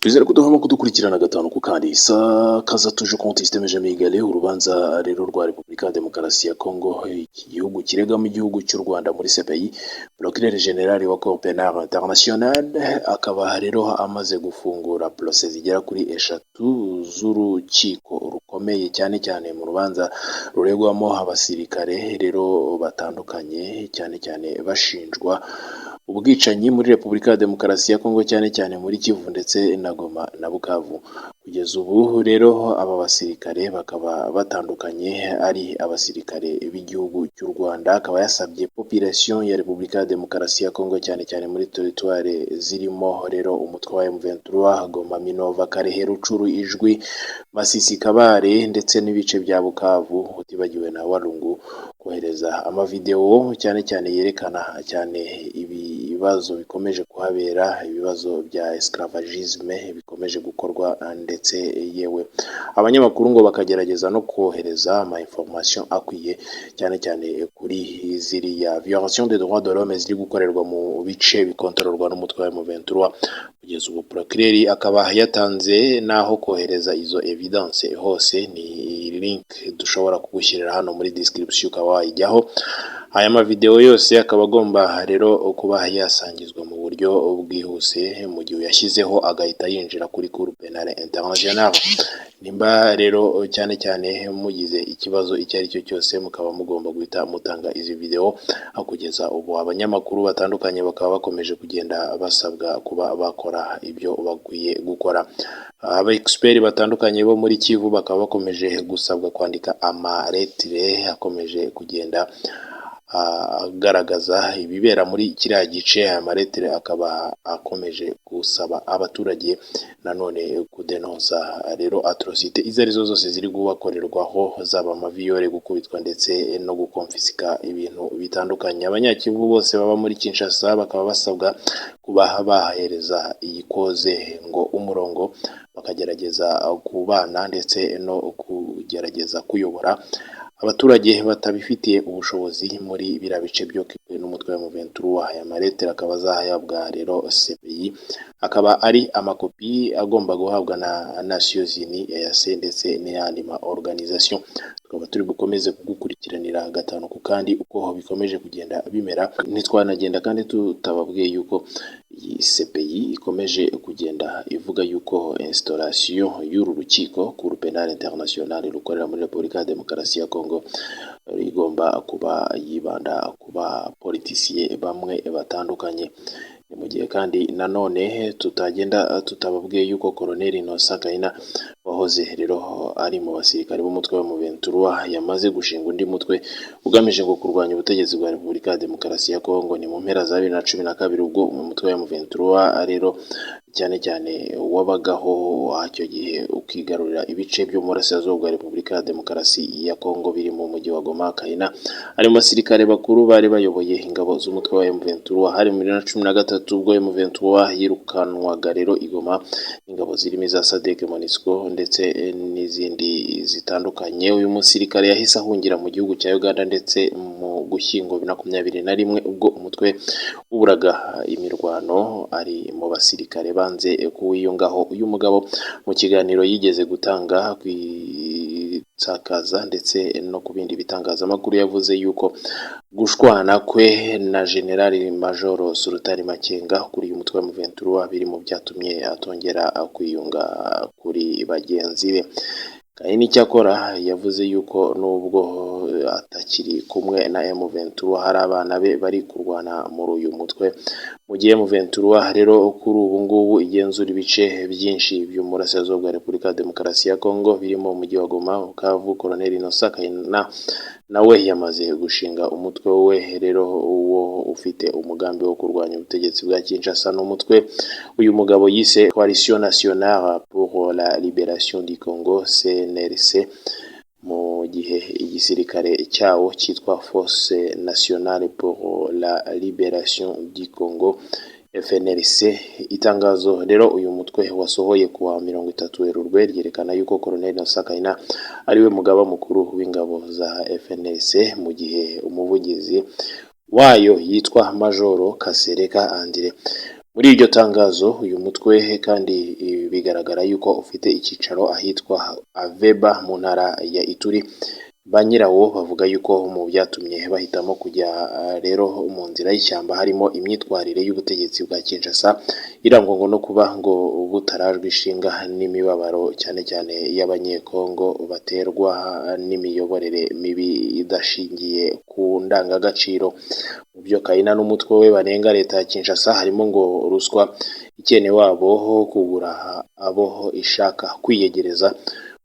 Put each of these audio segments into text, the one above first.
Twizere ko duhama kudukurikirana gatanu ku kandi. Sakaza tuje konti système jamais égalé. Urubanza rero rwa Repubulika ya Demokarasi ya Congo, iki gihugu kiregamo igihugu cy'u Rwanda muri CPI. Procureur Général wa Cour Pénale Internationale akaba rero amaze gufungura procès zigera kuri eshatu z'urukiko rukomeye, cyane cyane mu rubanza ruregwamo abasirikare rero batandukanye, cyane cyane bashinjwa ubwicanyi muri Repubulika ya Demokarasi ya Kongo, cyane cyane muri Kivu ndetse na Goma na Bukavu. Kugeza ubu rero aba basirikare bakaba batandukanye ari abasirikare b'igihugu cy'u Rwanda. Akaba yasabye population ya Repubulika ya Demokarasi ya Kongo, cyane cyane muri territoire zirimo rero umutwe wa M23, Goma, Minova, Kalehe, Rutshuru, Ijwi, Masisi, Kabare ndetse n'ibice bya Bukavu, utibagiwe na Walungu, kohereza amavideo cyane cyane yerekana cyane ibibazo bikomeje kuhabera, ibibazo bya esclavagisme bikomeje gukorwa, ndetse yewe abanyamakuru ngo bakagerageza no kohereza ama information akwiye, cyane cyane kuri ziriya violation des droits de l'homme ziri gukorerwa mu bice bikontororwa n'umutwe wa M23. Kugeza ubu procureur akaba yatanze n'aho kohereza izo evidence hose. Ni link dushobora kugushyirira hano muri description, ukaba wayijyaho. Aya mavideo yose akaba agomba rero kuba yasangizwa mu buryo bwihuse, mu gihe uyashyizeho agahita yinjira kuri Cour Pénale Internationale. Nimba rero cyane cyane mugize ikibazo icyo ari cyo cyose, mukaba mugomba guhita mutanga izi video. Kugeza ubu abanyamakuru batandukanye bakaba bakomeje kugenda basabwa kuba bakora ibyo bakwiye gukora. Aba experts batandukanye bo muri Kivu bakaba bakomeje gusabwa kwandika ama lettres akomeje kugenda agaragaza ibibera muri kiriya gice. Aya ma lettres akaba akomeje gusaba abaturage nanone kudenonsa rero atrocités izo arizo zose ziri kubakorerwaho, zaba ama viols, gukubitwa ndetse no gukonfisika ibintu bitandukanye. Abanyakivu bose baba muri Kinshasa bakaba basabwa kuba bahereza iyi cause ngo umurongo, bakagerageza kubana ndetse no kugerageza kuyobora abaturage batabifitiye ubushobozi muri biriya bice byo n'umutwe wa M23. Aya ma lettres akaba azahabwa rero CPI, akaba ari amakopi agomba guhabwa na Nations Unies, EAC ndetse n'ayandi ma organisation. Tukaba turi bukomeze kugukurikiranira gatanu ku kandi uko bikomeje kugenda bimera. Ntitwanagenda kandi tutababwiye yuko iyi CPI ikomeje kugenda ivuga yuko installation y'uru rukiko Cour Pénale Internationale rukorera muri Repubulika ya Demokarasi ya Congo igomba kuba yibanda ku ba politiciens bamwe batandukanye. Ni mu gihe kandi nanone tutagenda tutababwiye yuko Colonel Innocent Kahina, wahoze rero ari mu basirikare b'umutwe wa M23, yamaze gushinga undi mutwe ugamije ngo kurwanya ubutegetsi bwa Repubulika ya Demokarasi ya Congo. Ni mu mpera za 2012 ubwo umutwe wa M23 rero cyane cyane wabagaho icyo gihe ukigarurira ibice byo mu burasirazuba bwa Repubulika ya Demokarasi ya Congo biri mu mujyi wa Goma. Kahina ari mu basirikare bakuru bari bayoboye ingabo z'umutwe wa M23. Hari muri 2013 ubwo M23 yirukanwaga rero i Goma ingabo zirimo iza SADC, MONUSCO ndetse n'izindi zitandukanye. Uyu musirikare yahise ahungira mu gihugu cya Uganda, ndetse mu Gushyingo 2021 ubwo umutwe wuburaga imirwano ari mu basirikare banze kuwiyungaho. Uyu mugabo mu kiganiro yigeze gutanga ku isakaza ndetse no ku bindi bitangazamakuru yavuze yuko gushwana kwe na General Major Sultani Makenga kuri uyu mutwe wa M23 biri mu byatumye atongera kwiyunga kuri bagenzi be. Kandi n'icyakora yavuze yuko nubwo atakiri kumwe na M23 hari abana be bari kurwana muri uyu mutwe. Mu gihe M23 rero kuri ubu ngubu igenzura ibice byinshi by'umurasirazuba bwa Repubulika ya Demokarasi ya Congo birimo umujyi wa Goma, Bukavu, Colonel Innocent Kahina nawe yamaze gushinga umutwe we rero uwo ufite umugambi wo kurwanya ubutegetsi bwa Kinshasa. N'umutwe uyu mugabo yise Coalition Nationale pour la Libération du Congo, CNLC, mu gihe igisirikare cyawo cyitwa Force Nationale pour la Libération du Congo, FNLC. Itangazo rero uyu mutwe wasohoye kuwa 30 Werurwe ryerekana yuko Colonel Innocent Kahina ariwe mugaba mukuru w'ingabo za FNLC, mu gihe umuvugizi wayo yitwa Majoro Kasereka Andire. Muri iryo tangazo, uyu mutwe kandi bigaragara yuko ufite icyicaro ahitwa Aveba mu ntara ya Ituri. Ba nyirawo bavuga yuko mu byatumye bahitamo kujya rero mu nzira y'ishyamba harimo imyitwarire y'ubutegetsi bwa Kinshasa irangwa ngo no kuba ngo butarajwe ishinga n'imibabaro, cyane cyane y'Abanyekongo, baterwa n'imiyoborere mibi idashingiye ku ndangagaciro. Mu byo Kayina n'umutwe we banenga leta ya Kinshasa harimo ngo ruswa, ikene wabo, kugura abo ishaka kwiyegereza,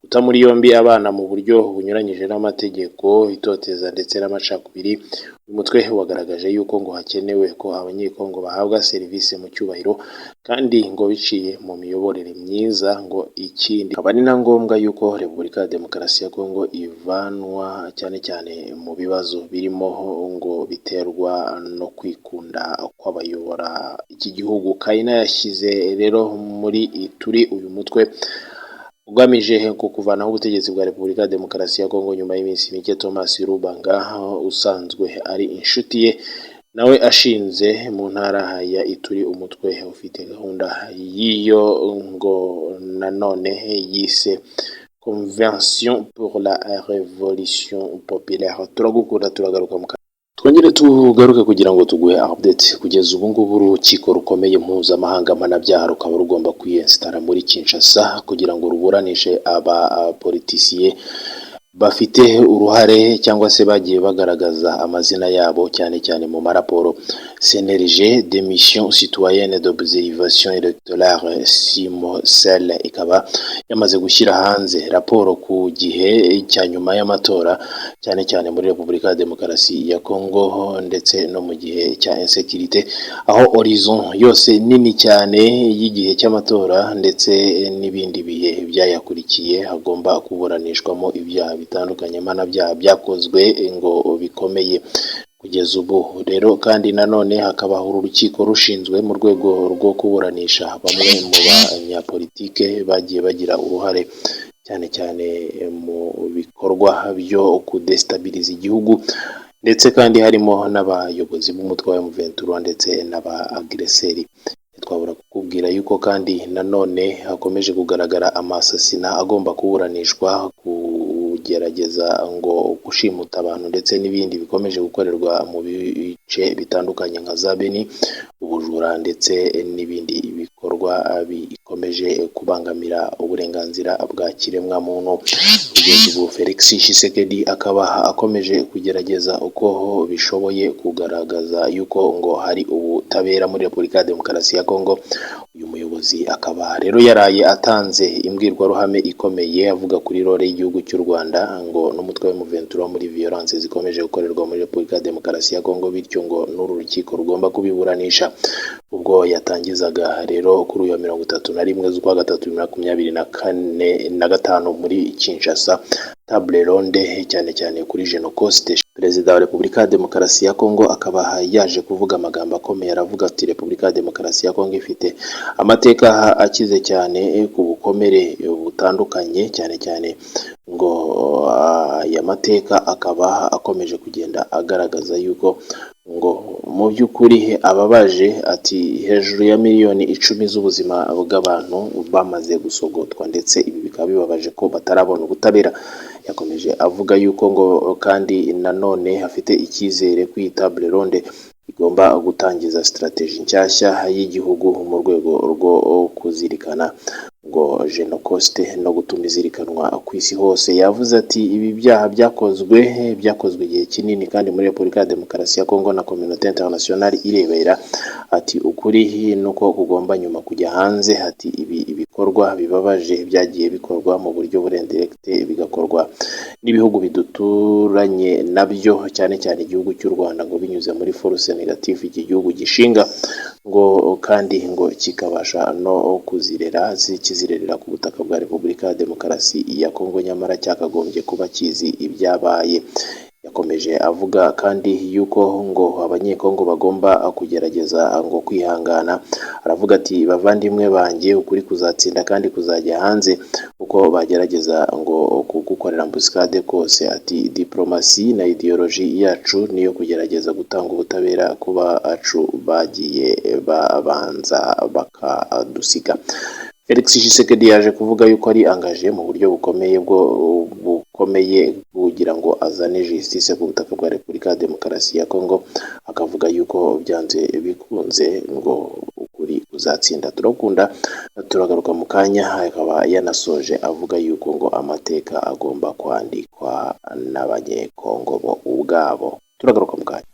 guta muri yombi abana mu buryo bunyuranyije n'amategeko, itoteza ndetse n'amacakubiri. Uyu mutwe wagaragaje yuko ngo hakenewe ko Abanyekongo bahabwa serivisi mu cyubahiro kandi ngo biciye mu miyoborere myiza, ngo ikindi akaba ari na ngombwa yuko Repubulika ya Demokarasi ya Kongo ivanwa cyane cyane mu bibazo birimo ngo biterwa no kwikunda kw'abayobora iki gihugu. Kayina yashyize rero muri Ituri uyu mutwe ugamije ku kuvanaho ubutegetsi bwa Repubulika ya Demokarasi ya Kongo, nyuma y'iminsi mike Thomas Rubanga, usanzwe ari inshuti ye, nawe ashinze mu ntara ya Ituri umutwe ufite gahunda y'iyo ngo nanone yise Convention pour la Révolution Populaire. Turagukunda, turagaruka mu twongere tugaruke kugira ngo tuguhe update. Kugeza ubu ngubu, urukiko rukomeye mpuzamahanga mpanabyaha rukaba rugomba kwiyensitara muri Kinshasa kugira ngo ruburanishe aba politiciens bafite uruhare cyangwa se bagiye bagaragaza amazina yabo, cyane cyane mu maraporo. CNRG des missions citoyennes d'observation électorale, CIMOCEL, ikaba yamaze gushyira hanze raporo ku gihe cya nyuma y'amatora, cyane cyane muri Repubulika ya Demokarasi ya Kongo, ndetse no mu gihe cya insécurité, aho horizon yose nini cyane y'igihe cy'amatora ndetse n'ibindi bihe byayakurikiye hagomba kuburanishwamo ibyaha bitandukanye mpanabyaha byakozwe ngo bikomeye. Kugeza ubu rero kandi nanone hakaba uru rukiko rushinzwe mu rwego rwo kuburanisha bamwe mu banyapolitike bagiye bagira uruhare cyane cyane mu bikorwa byo kudestabiliza igihugu, ndetse kandi harimo n'abayobozi b'umutwe wa M23 ndetse n'aba agresseurs. Twabura kukubwira yuko kandi nanone hakomeje kugaragara ama assassinats agomba kuburanishwa, kugerageza ngo gushimuta abantu, ndetse n'ibindi bikomeje gukorerwa mu bice bitandukanye nka za Beni, ubujura ndetse n'ibindi bikorwa bikomeje kubangamira uburenganzira bwa kiremwamuntu. Kugeza ubu Felix Tshisekedi akaba akomeje kugerageza uko bishoboye kugaragaza yuko ngo hari ubutabera muri Repubulika ya Demokarasi ya Kongo. Uyu muyobozi akaba rero yaraye atanze imbwirwaruhame ikomeye avuga kuri role y'igihugu cy'u Rwanda ngo n'umutwe wa M23 muri violence zikomeje gukorerwa muri Repubulika ya Demokarasi ya Kongo, bityo ngo n'uru rukiko rugomba kubiburanisha. Ubwo yatangizaga rero kuri uyu wa 31 z'ukwa gatatu 2024 na 5 muri Kinshasa table ronde cyane cyane kuri Genocost, Perezida wa Repubulika ya Demokarasi ya Kongo akaba yaje kuvuga amagambo akomeye, aravuga ati: "Repubulika ya Demokarasi ya Kongo ifite amateka akize cyane ku bukomere butandukanye, cyane cyane ngo aya mateka akaba akomeje kugenda agaragaza yuko ngo mu by'ukuri ababaje", ati hejuru ya miliyoni 10 z'ubuzima bw'abantu bamaze gusogotwa, ndetse ibi bikaba bibabaje ko batarabona ubutabera. Yakomeje avuga yuko ngo kandi nanone afite icyizere ko iyi table ronde igomba gutangiza stratégie nshyashya y'igihugu mu rwego rwo kuzirikana ngo Genocost no gutuma izirikanwa ku isi hose. Yavuze ati: "Ibi byaha byakozwe igihe kinini kandi muri Repubulika ya Demokarasi ya Kongo na communauté internationale irebera", ati ukuri nuko kugomba nyuma kujya hanze. Ati: "Ibi bikorwa bibabaje byagiye bikorwa mu buryo buri indirect, bigakorwa n'ibihugu biduturanye nabyo, cyane cyane igihugu cy'u Rwanda, ngo binyuze muri force négative iki gihugu gishinga, ngo kandi ngo kikabasha no kuzirera, kizirerera ku butaka bwa Repubulika ya Demokarasi ya Kongo, nyamara cyakagombye kuba kizi ibyabaye." Yakomeje avuga kandi yuko ngo Abanyekongo bagomba kugerageza ngo kwihangana. Aravuga ati: "Bavandimwe banjye, ukuri kuzatsinda kandi kuzajya hanze uko bagerageza ngo kugukorera embuscade kose." Ati: "Diplomasi na idéologie yacu niyo kugerageza gutanga ubutabera ku bacu bagiye babanza bakadusiga." Felix Tshisekedi yaje kuvuga yuko ari engagé mu buryo bukomeye bwo bukomeye kugira ngo azane justice ku butaka bwa Repubulika ya Demokarasi ya Kongo, akavuga yuko byanze bikunze ngo ukuri kuzatsinda. Turakunda, turagaruka mu kanya. Akaba yanasoje avuga yuko ngo amateka agomba kwandikwa n'Abanyekongo bo ubwabo. Turagaruka mu kanya.